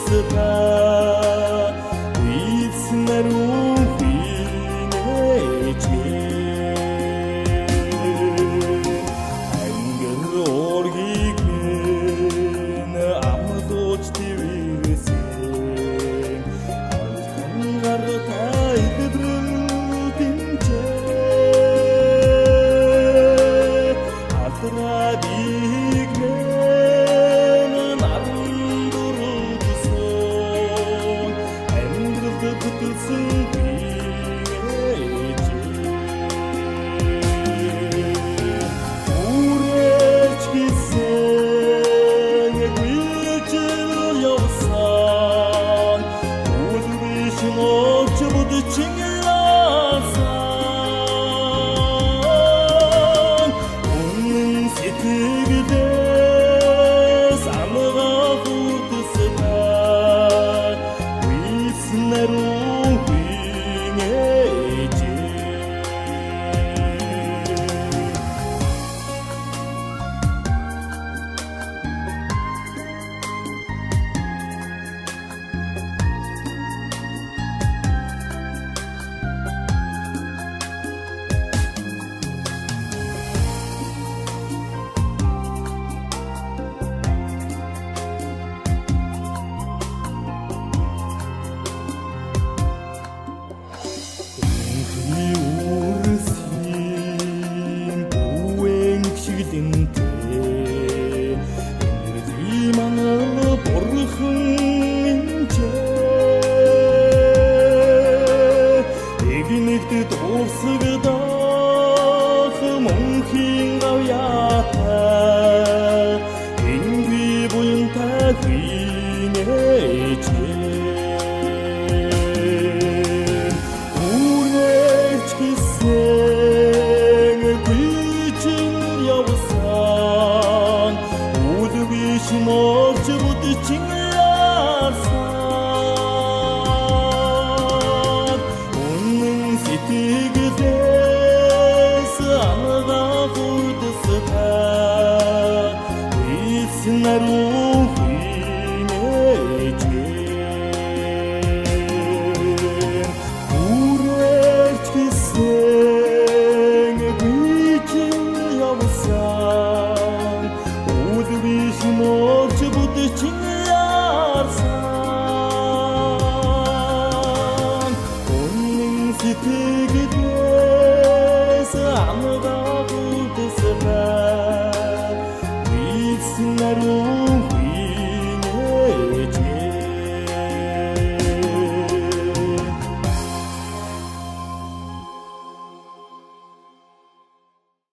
хурдстай Ийсэн ариун хийнэж минь Ангир оргийг минь амлууч твэрсэн Алтан гартай илбрэл дэмжээ Алдраа биг мэн наран дөрөвсөн Амьдралд хөтөлсөн хийнэж Үрэж гисэн гүйжил явсан Үл биш нөөч бүдчин яасан Үнэн сэтгэлээс амгаа хүрдсэтэй Висэн ариун хийнэж. Энхний үрсийн бүвэн шиглэнтэй Энерги манал бурхан энчээ Игнэгт дуурсагдах мөнхийн гавьяатай Энгүй буянтай хийнэж Үрэж гисэн гүйчин явсан Үл биш морч бүдчин яарсан Үнэн сэтгэлээс амгаа хүрдсэтэй Ийсэн ариун хийнэж Үрэж гисэн гүйчин явсан Үл биш морч бүдчин